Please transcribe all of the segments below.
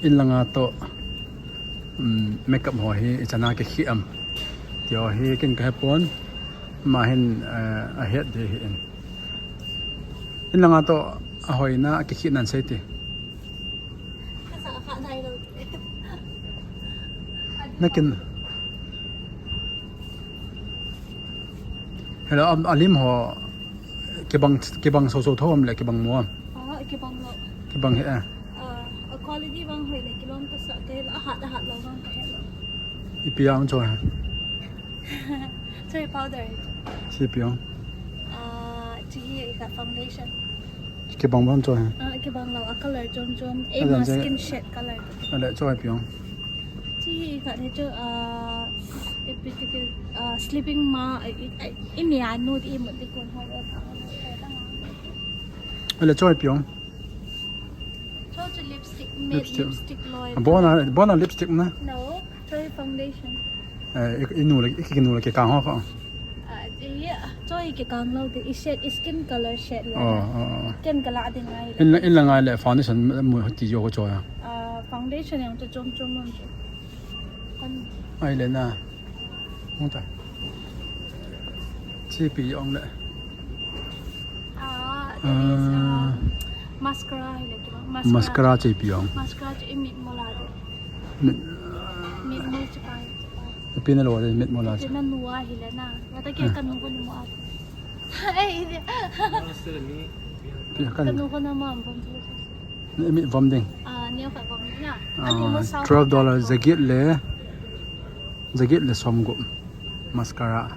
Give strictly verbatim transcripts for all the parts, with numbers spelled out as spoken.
In langa toh, um, makeup ho hi ichan a kikhih am ti ho hi ken kahepon, ama hin, eh, ahet ding ahi in. In langa toh ahoina akikhih nan sei ti. Nakin. Hello, am, alim ho kibang, kibang so so tho am le kibang mo am? Ah, kibang lo. Kibang he, eh. Ah, a quality bang hoi le kilom kasa ke la, ahat, ahat lo bang kahe lo. Ipi ang cho he? Cho hi powder. Chi pi ang. Ah, chi hi ka foundation. Kibang bang cho he. Ah, kibang lo, a color chom chom. Adan ama je skin shade color. Ale cho hi pi ang. Chi hi ka ne cho, ah, ipi ki, ah, sleeping ma, i, i, i mi anu di mo di kun ho. Ale cho hi pi ang. Cho cho lipstick, matte lipstick. Lipstick loi. Bona, bona lipstick na. No, cho hi foundation. Eh, i, i nu le, i ki nu le kikang ho ko. Ah, i, cho hi kikang lo de, i shade, i skin color shade lo. Oh, oh, oh. Ken kala ding ngai. In la, in la ngai le foundation mu ti jo ko cho ya. Ah, foundation yang cho chom chom mo cho. Kon. Ai le na. Hung ta. Chi pi ong le. Ah, there is, ah, mascara hi le kibang. Mascara. Mascara chi pi ong. Mascara chi i mit mo la de. Mit. Mit mo chi pai, chi pai. Pi na lo de mit mo la. Chi na nu a hi le na. Ya ta ke ka nu ko nu mo a. Ai, pi ka nu ko na ma bom tu. Ni mit vom ding. Ah, ni ka vom na. Ah, ani mo sa twelve dollar jacket le. Jacket le som gup. Mascara.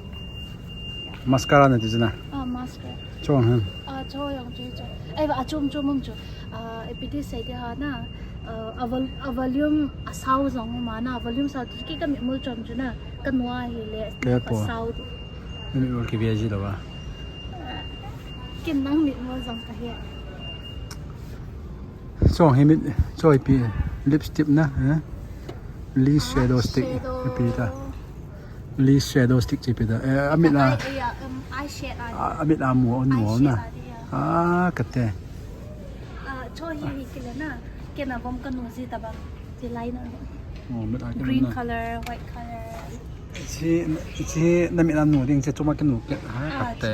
Mascara na ti jina. Ah, mascara. Chong hen. Ah, cho yang cho cho. Ai ba, a chom chom um cho. Ah, ipi ti sei ti ha na. Ah, a vol-, a volume a sao jong ma na. A volume sao ti ki ka mi mul chom cho na. Ka nu a hi le. Ke po. A sao. Ni mul ki bia ji lo ba. Ah, kin nang mi mul jong ka he. Chong hi mit, choi pi lipstick na, eh? Lee shadow stick, shadow. Pi ta. Lee shadow stick chi pi ta. Eh, amit na. Ai, ai, um, eye shade a. Ah, amit na mo, mo na. Eye shade a, yeah. Ah, kate. Ah, cho hi hi kile na. Kena bom ka nu ji ta bang. Ji lai na. Oh, mit a green color, white color. Chi, chi na mit na nu ding, chi chuma ka nu ke. Ha, ah, kate.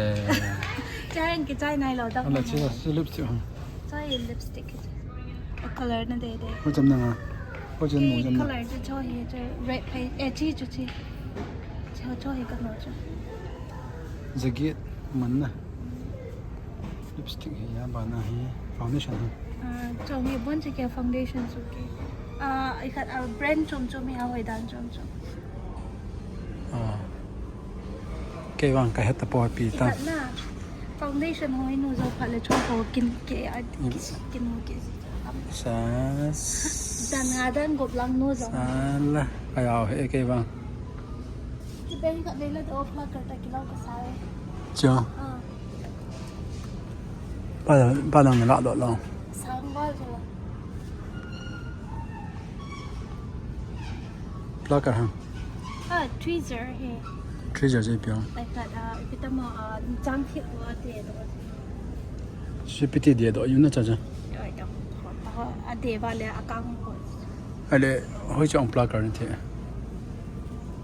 Chai ki chai nai lo dam. Ala chi, chi lipstick ha. Choi lipstick. A color na de de. Ho jam na nga. Ho jam nu jam na. Color chu cho hi chu red phai. Eh, chi chu chi. Cho, cho hi ka no chu. Jacket man na. Lipstick hi ya ba na hi foundation hi. Ah, cho hi bon chi ke foundation su ke. Ah, i khat a brand chom chom hi a hoi dan chom chom. Ah. Kei vang ka het ta po pi ta. Ikhat na. Foundation ho inu jo pha le cho ho kin ke a kin ho ke. Sas. Dan nga dan gop lang nu jo. Sala. Ka yau he kei vang. Ti beng ka bela do pla ka ta kilau ka sai. Cho. Ah. Pa, pa nang la do lo. Sang ba jo. Plucker ha. Ah, tweezer hi. Tweezer je piang. Like that, ah, ipi ta mo, ah, jang thip mo ate do. Sipiti dia do yun na cha cha. Ai, ah, ah, ade ba le akang ho. Ale, hoi chong plucker ni the.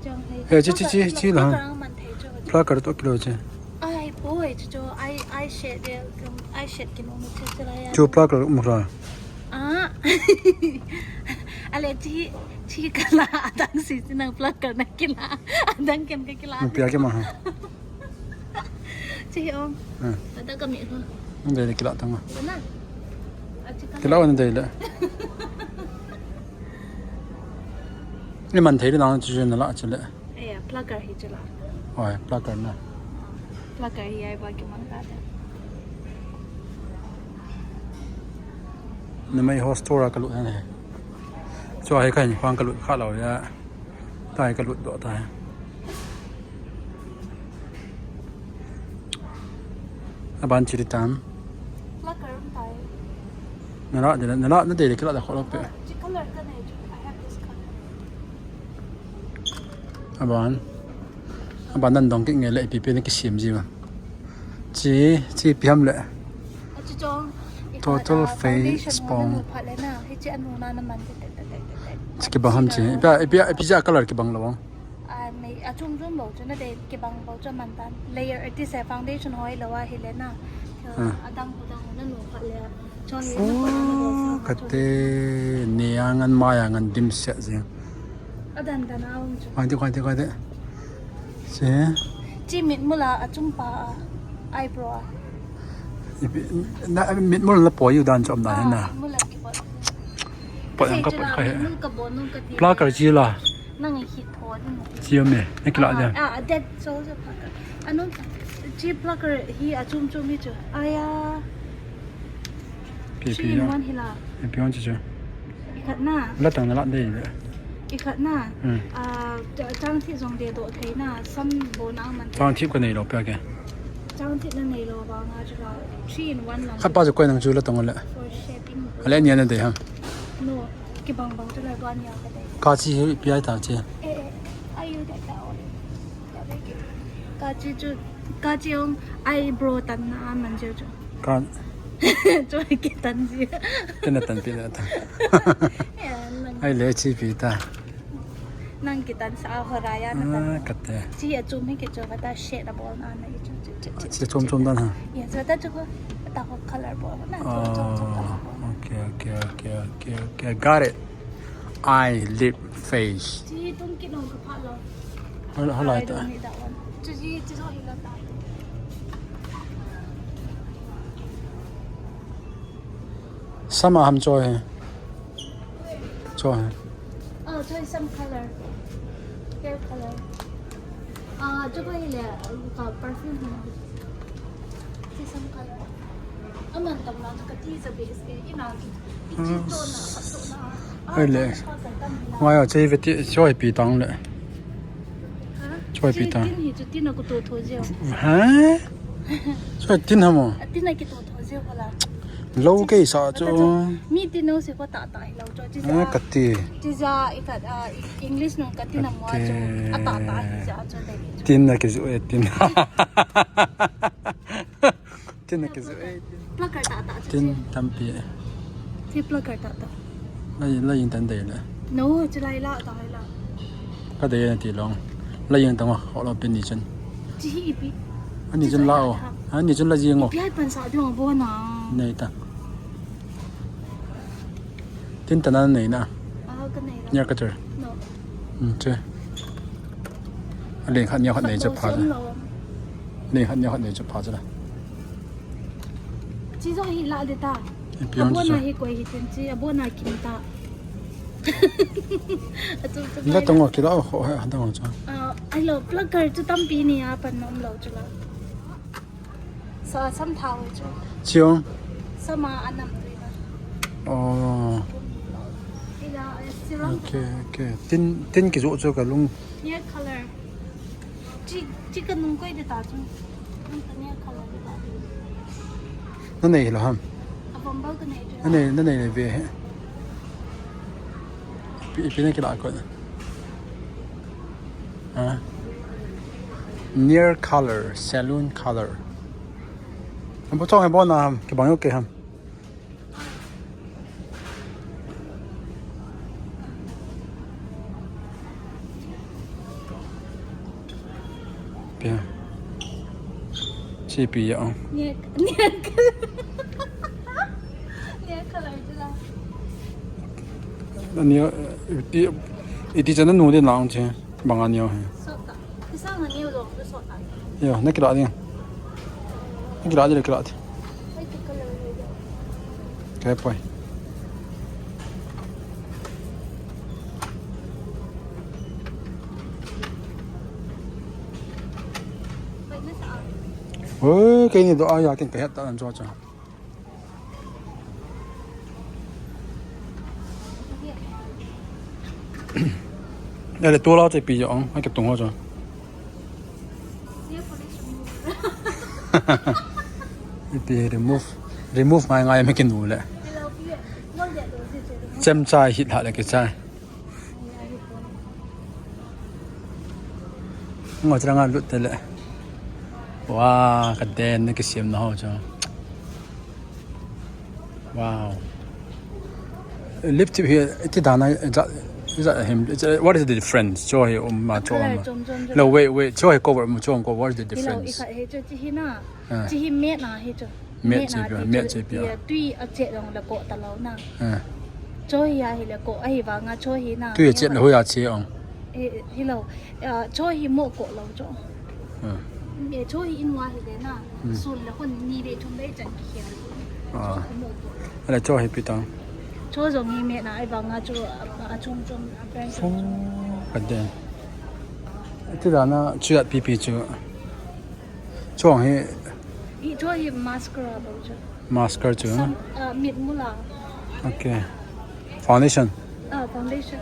Chong hai. Eh, chi, chi, chi, chi la. Plucker ang man thei cho. Plucker to kilo che. Ai, boy, cho, cho, ai, ai shade de, um, ai shade kin um che che la ya. Cho plucker um ra. Ah. Ale chi, chi kala adang si, si nang plucker na kila. Adang ken ka kila. Mu pia ke ma ha. Chi ong. Hmm. Ada kami ko. Ande le kila tang. Bana. Achi kala. Kila wan de le. Ni man thei le nang chu na la chu le. Eh, plucker hi chu la. Oi, plucker na. Plucker hi ai ba ki mang ta de. Na mai ho store a ka lut na he. Chua hi ka hin khang ka lut kha lo ya. Tai ka lut do tai. Aban chi tam. Plucker um tai. Na la de, na la, na de de kila da kho lo pe. Chi color ka nei chu, I have this color. Aban. Aban nan dong ki nge le ipi pe na ki sim ji ba. Chi, chi pi ham le. A chu chong. I Total Face Pong. Phat le na, hichi anu na na man te te te te te. Kibang ham chi. Ipi, ipi, ipi ja color kibang lo. A, mei, a chum chum bou chu na de kibang bou chu man tan. Layer artist foundation hoi lo a hi le na. Ah. Adang hu dang hu na nu phat le. Chon le na phat na bou sa. Oh, kate, ne a ngan mai a ngan dim set jing. Adan dan a um chu. Koi te, koi te, koi te. Che. Chi mit mul a, a chum pa a, eyebrow a. Ipi, na, mit mul na poi u dan chu um dan na. Ah, mit mul a kibol. Poi ang ka poi ka he. Mit mul ka bon nung ka ti. Plucker chi la. Nang hit tho din. Chi um e. Na kila dia. Ah, ah, that so so plucker. Anu, chi plucker hi a chum chum hi chu. Aya. Pi, pi, three in one hi la. Pi on chi chu. Ikhat na. La tang na la de. Ikhat na. Hmm. Ah, cha-, chang thi jong de do thei na. Sam bo na man. Chang thi ka nei lo pe ke. Chang thi na nei lo ba nga chu la. Three in one lang. Khat pa chu koi nang chu la tang le. For shaping. Ale nia na de ha. No. Kibang bang chu la do nia ka de. Ka chi hi pi ai ta che. Eh, eh. Ayu de ta o. Ka chi chu, ka chi ong eyebrow tan na a man jeu chu. Ka. Choi kitan ji. Kena tan pi na ta. Ya, nang. Ai le chi pi ta. Nang kitan sa a ho ra ya na tan. Ah, kate. Chi a chum hi ke chu kata shade a bol na na i chu chu chu chu. Chi chum chum dan ha. Ya, so ta chu ko ta ko color bol na chu chu chu color bol. Oh, okay, okay, okay, okay, okay. Got it. Eye, lip, face. Chi tung ki nong ka pha lo. Hala, hala ta. I don't need that one. Chi, chi, chi so hi la ta. Sama ham cho hai. Cho hai. Ah, cho hai some color. Hair color. Ah, cho ko hi le, uh, ka perfume hi. Chi some color. Aman tam na ka ti sa base ke. Ina ki. Ichi to na, to na. Ai le. Ngai a che ve ti, cho hai pi tang le. Choi pi ta. Tin hi chu tin a ku to tho jeu. Ha? Choi tin ha mo? A tin a ki to tho jeu ho la. Lo ke sa chu. Mi tin no se ko ta ta hi lo cho chi ja. Ah, ka ti. Chi ja i ka, ah, English nung ka tin a mo chu. A ta ta hi ja chu de. Tin a ki ju e tin. Tin a ki ju e. Plucker ta ta chu. Tin tampi. Ti plucker ta ta. Lai, lai in tan dei le. No, chu lai la ta la. Ka dei na ti long. Lai in tang ho lo pin ni chun. Chi hi ipi. Ani chun la o. Ani chun la jing o. Ipi ai pan sa ding bo na. Nei ta. Tin tan nei na. Ah, ka nei la. Nia ka tur. No. Hmm, che. A leng khat nia khat nei che pha. Leng khat nia khat nei che pha che la. Chi jong hi la de ta. Abona hi koi hi tin chi, abona kim ta. La tong ki la ho ha dang cha. Ah, ai lo plucker chu tampi ni a pan nom lo chu la. Sa sam thao chu. Chiong. Sama anam tu ina. Oh. Ila, eh, serum. Okay, okay. Tin, tin ki jo chu ka lung. Nia color. Chi, chi ka nung koi de ta chu. Nung ka nia color de ta. Na nei lo ham. A bambal ka nei chu. Na nei, na nei ve he. Pi, pi na ki la ko. Ha? Near color, saloon color. An bo chong he bo na ham, ki bang yo ke ham. Pia. Chi pi ya ong. Nia, nia, nia color chu la. Nia, iti, iti chana nu de na ong che. Bang a neo he. Sot ta. Kisang a neo lo, sot ta. Yo, na kila ding. Na kila ding, kila ding. Ai, ki color ni de. Kaya poi. Oi, kei ni do a ya kin ka het ta an cho cho. Ele tu la che pi jong, ai ke tung ho cho. Iti remove, remove ngai ngai me ke nu le. Chem chai hit ha le ke chai. Ngo chira nga lut te le. Wa, ka den ne ke siam na ho cho. Wow. Lip tip hi, iti dana, ija, ija him, ija, what is the difference? Cho hi um ma, cho Color um ma. Chom chom chom. No, wait, wait. Cho hi cover, cho hi cover. What is the Hello, difference? Ikha hi cho chi hi na. Ah. Chi hi matte na hi cho. Matte Matte na chi pia, ti matte cho chi pia. Pia, tui a chet long le ko ta lo na. Ah. Cho hi a hi le ko, ahi vanga cho hi na. Tui a chet le hui a che ong. Eh, hello. Ah, cho hi mo ko lo cho. Ah. Me cho hi in wa hi le na. Hmm. Sun le hun ni ve thum ve chan ki khel. Ah. Cho hi mo ko. Ala cho hi pi tang. Cho jong hi matte na, ahi vanga cho a, a chom chom a brand. Oh, ka de. Iti dana chu at pi pi chu. Cho hi. I cho hi mascara bou cho. Mascara chu. Sun, ah, mit mula. Okay. Foundation. Ah, foundation.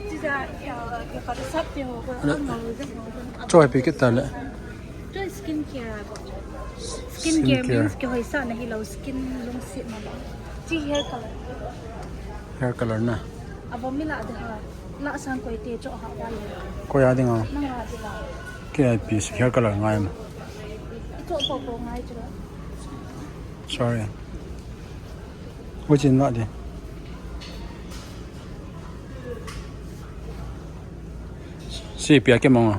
Chi ja, ah, ke pa sap te ho ko. Ala. Ang ho je ho. Cho hi pi kit ta le. Cho skincare a bou cho. Skincare. Skincare means ke hoi sa na hi lo skin lungset na ba. Chi hair color. Hair color na. Abo mi la de ha. La sang koi te cho ha wa le. Koi a ding a. Nang a de la. K I P hair color ngai ma. Cho po po ngai cho. Sorry. Hu chin la de. Si pia ke mong a.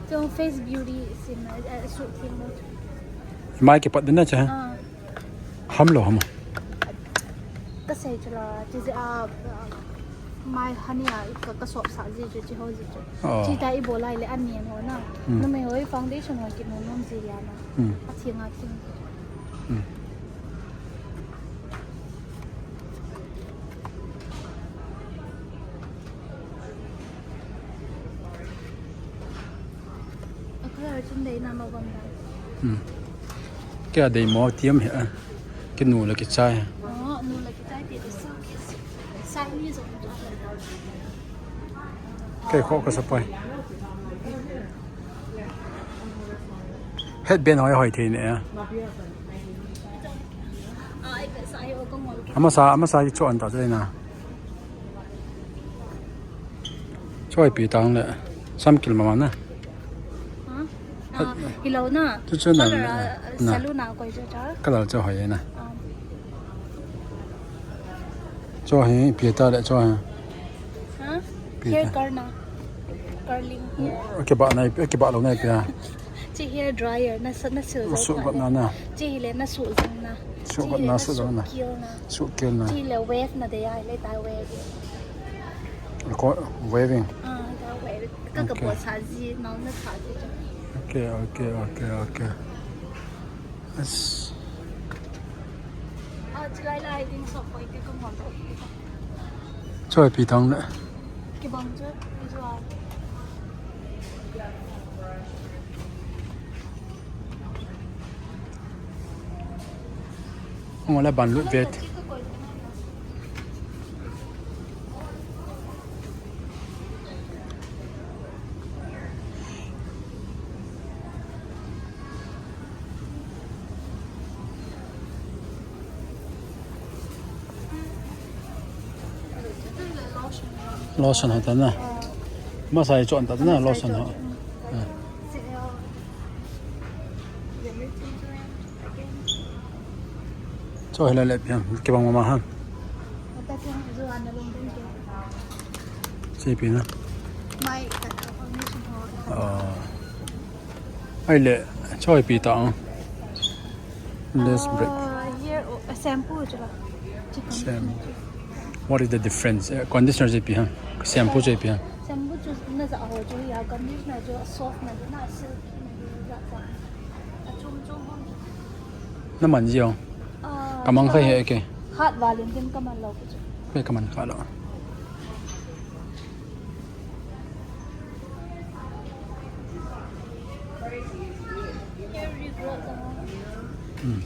Cho face beauty sin, eh, su thim mo. Mai ke pat din na cha. Ah. Ham lo ham. Ka sei chu la, chi je a, ah, mai hani a, ka, ka sop sa ji chu, chi ho ji chu. Oh. Chi ta i bol lai le an ni ho na. Hmm. Numei ho i foundation ho ki nom nom ji ya na. Hmm. A thi nga ki. Hmm. A color chun dei na ma bang na. Hmm. Kei a dei mo tiam hi a. Kei nu la kei chai. Oh, nu la kei chai ti tu sa. Sai ni zo. Kei kho ka sa pai. Headband hoi hoi thei ne. Ah, ai ka sa hi o ko ngol ke. Ama sa, ama sa ki cho an ta chai na. Cho ai pi tang le. Sam kil mama na. Ha? Ah, hi lo na. Chu chu na. Color, na, ah, na. Salon a koi cho cha. Color cho hoi na. Ah. Cho hi pi ta le cho hi. Ha? Pi ta. Hair curl na. Curling hair. Ke ba na, ke ba lo na pi ha. Chi hair dryer na sa, na sil zo. Su ba na na. Chi hi le na su zong na. Su ba na, su zong na. Chi hi le na su kil na. Su kil na. Chi hi le wave na de ya, le ta wave. Ko waving. Ah, ta wave. Ka ka bo sa ji, nau na sa ji. Okay, okay, okay, okay. Yes. Ah, chilai lai ding so koi te ko mo to. Cho ai pi tang le. Ki bang cho, ki cho ai. Ong la ban lut vet. Lotion ho ta na. Masa i chon ta na lotion ho. Ah. Cho hi la le pian, ke bang ma ha. Che pi na. Mai ka foundation ho. Ah. Ai le, cho hi pi ta. Let's break. Ah, here, oh, shampoo chu la. Shampoo. What is the difference? Eh, conditioner che pi ha. Shampoo che pi ha. Shampoo chu na ja ho chu ya, conditioner chu soft na, na silky na ja ja. Na man ji ong. Ah, ka mang khai he ke. Hat valin din ka man lo ku chu. Ke ka man kha lo. Hmm.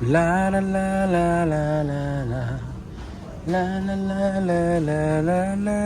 La la la la la la la. La la la la la la.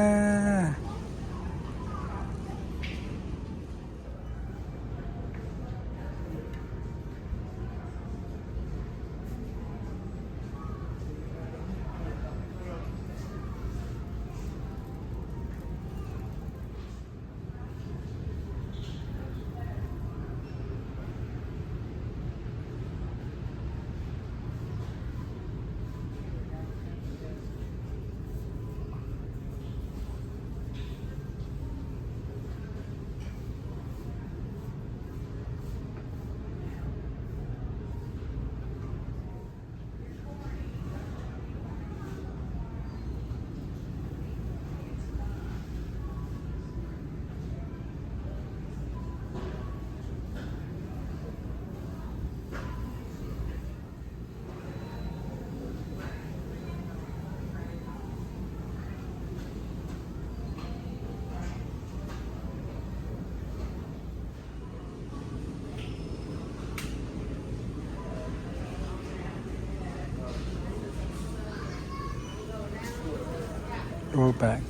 Go back.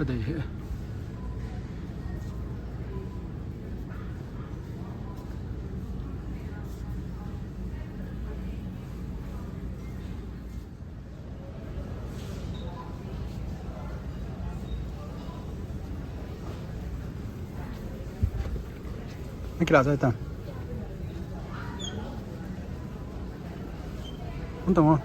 Ka dei hi. Ni kila sa ita. Untung mo.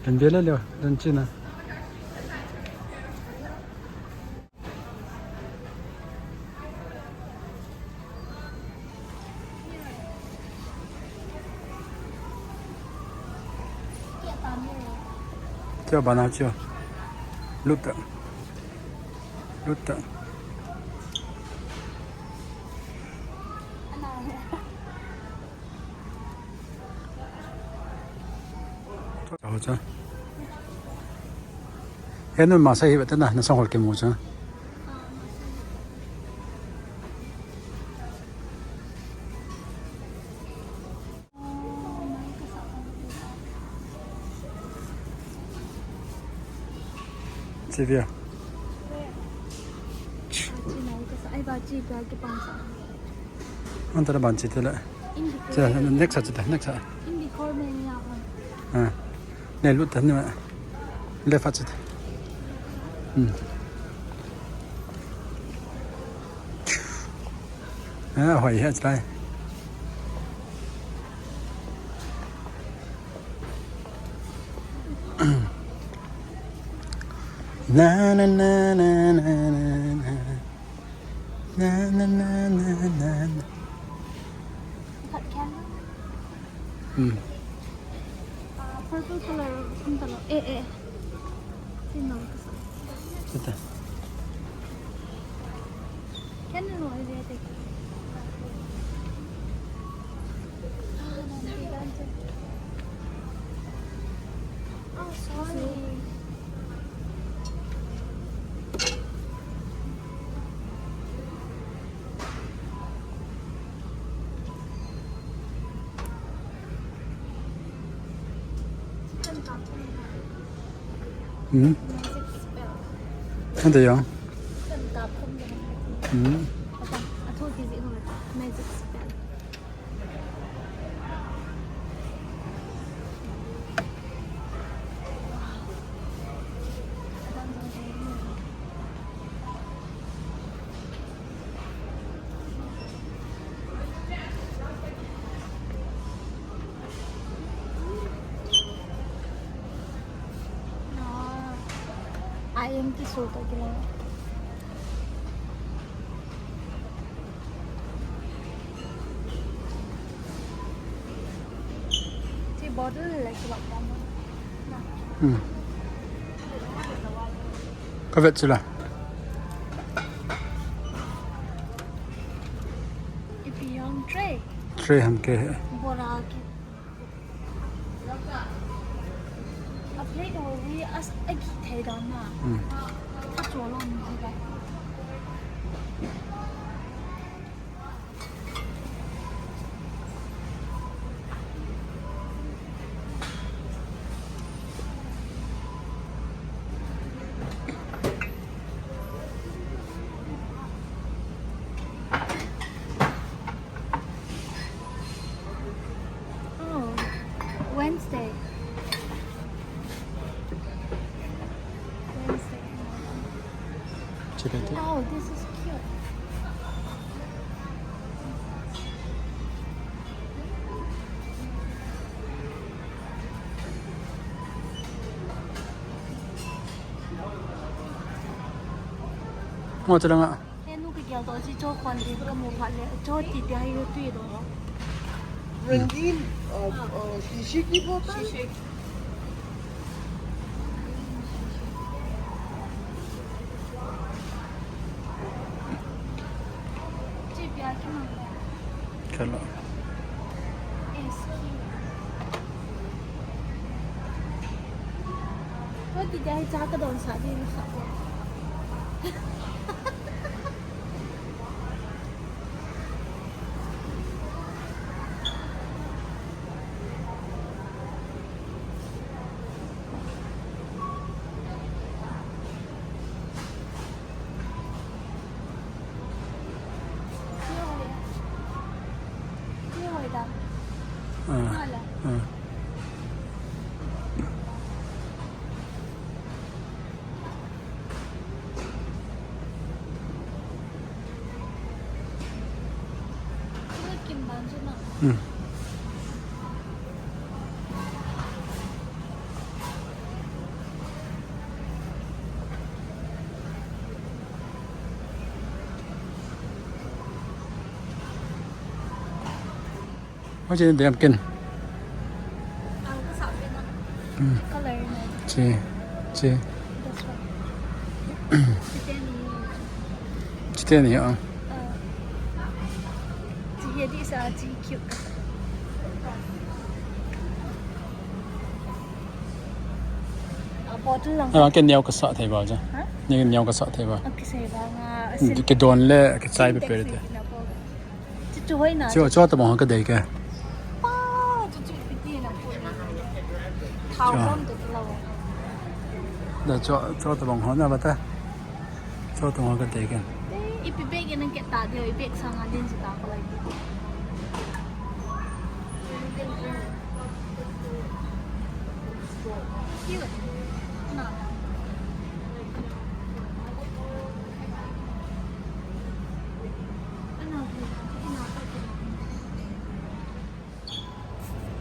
Kan bia le leo, dan china. Cho bana cho. Lut ta. Lut ta. Cho, cho. He nun masa hi bete na, na sang hol ke mu cho. Sivia. Anta ban chite la. Cha, next sa chite, next sa. Ah. Ne lut ta ni ma. Left sa chite. Hmm. Ah, hoi ha chai. Na, na, na. Na, na, na, na, na. That candle? Hmm. Uh, purple color, um, talo. Eh, eh. Sino? Sita. Candle mo, eh, eh, eh. Oh, sorry. Hmm. Ante yang. Hmm. Magic spell. Ai em ki so to ki lo. Chi bottle le ki lo pa mo. Hmm. Ka vet chu la. Ipi ham tray. Tray ham ke. Bora ki. A plate ho hi as a ki thei dan na. Hmm. A cho lo ni hi ba. Oh, Wednesday. Wednesday. Check it out. Oh, this is cute. Oh, chelang a. He nu ka gel to chi cho khon din ka mu phat le cho ti ti hai yu tui do. Rangin, uh, uh, shisha ki bottle? Shisha. Chi pia ki mang le. Kalo. Yes. Cho ti ti hai cha ka don sa din sa. Ah, ah. Hmm. Hoiche dem kin. Hmm. Color na. Chi, chi. That's right. Chiteni. Chiteni, ah. Ah. Chi hi di sa chi cute. Ah, bottle lang. Ah, ke neo ka sa thei ba ja. Ha? Ni neo ka sa thei ba. Ah, kisei ba nga. Hmm, asin. Ke don le, ke chai pe pe te. Kin taxi na po. Chu chu hoi na. Chu, chu tabang ho ka dei ke. Pa, chu chu piti na pu. Thao bom to lo. Da chu, chu tabang ho na ba ta. Chu tabang ho ka dei ke. Eh, ipi bag in ang kita dei, i bag sang a din si ta ko lai. Cute. Na.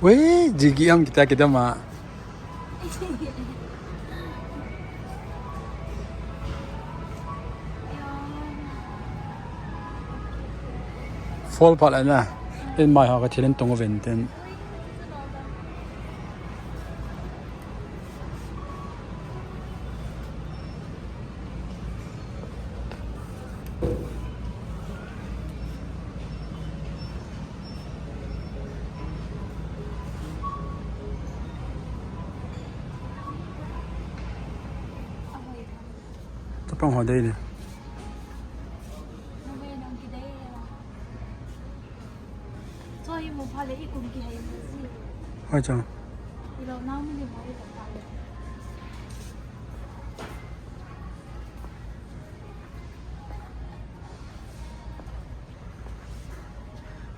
Wei, jigi ang kita kita ma. Fall phat la na. In mai ha ka thil in tung ven ten. Tapang ho dei ne. Hoi chang.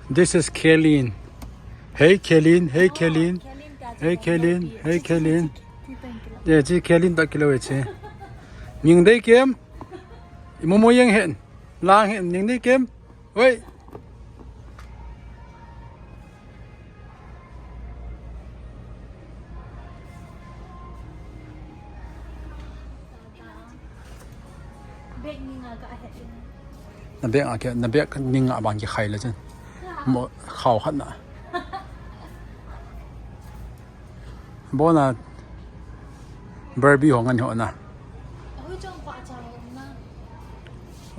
This is Kelin. Hey, Kelin. Hey, Kelin. Hey, Kelin. Hey, Kelin. Ye, chi Kelin ta kilo ye chi. Ning dei kem. Imomo yang hen. Lang hen, ning dei kem. Oi. Bag ni nga ka het in. Na bag a ke, na bag ni nga bang kikhai le chun. Mo khau khat na. Bona Barbie ho ngan ho na. Ahui chong pa cha ho na.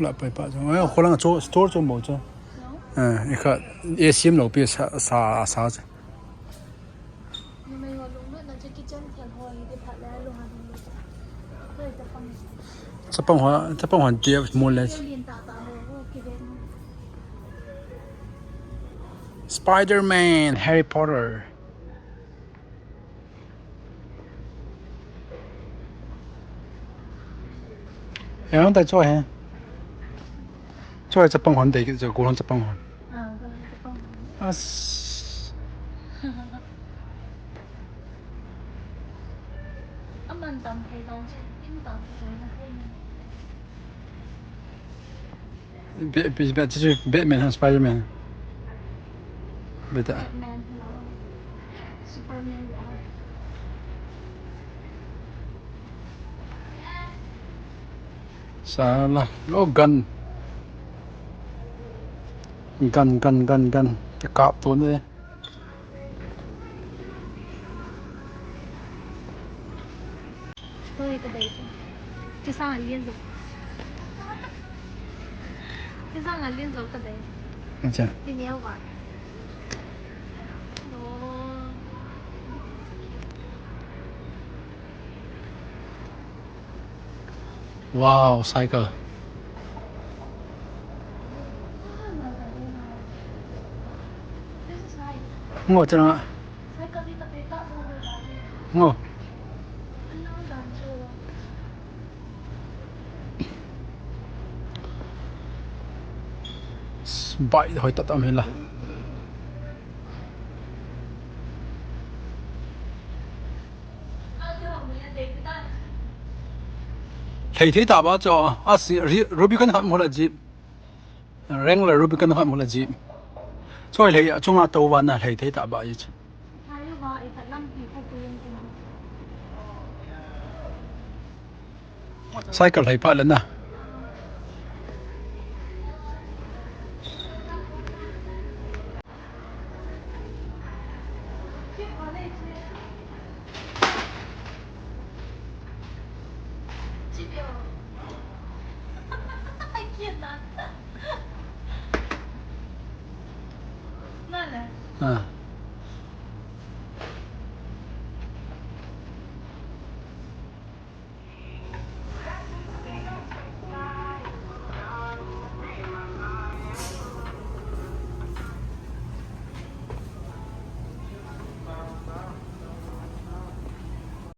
La pai pa chong. Ai, kholang cho store cho mo cho. No? Eh, ikha A C M lo pi sa sa sa. Numei ho lunglut na chu kitchen thil ho hi ti phat le lung a lunglut. Koi ta pang. Chapang ho, chapang ho Jeff Mullins. Lin ta ta ho, ho ki ve. Spider-Man, Harry Potter. Yang tai cho he. Cho chapang hon dei cho ko hon chapang hon. Ah, ko hon chapang hon. As. Aman tam thei dong chen, in tam thei na thei na. Be, be, be, be, Batman and Spider-Man. Beta. Batman, Superman. Sala. Oh, gun. Gun, gun, gun, gun. Kap tu ne. Oi, ka dei. Kisang a lien zo. Kisang a lien zo ka dei. Acha. Ti neo ba. Oh. Wow, cycle. Ngo chana. Ngo. Bai hoi ta tam hila. Lhei thei ta ba cho, a si, ri, Rubicon khat mo la Jeep. Wrangler Rubicon khat mo la Jeep. Choi lhei a chunga to va na lhei thei ta ba i. Cycle lhei pha le na. Ah.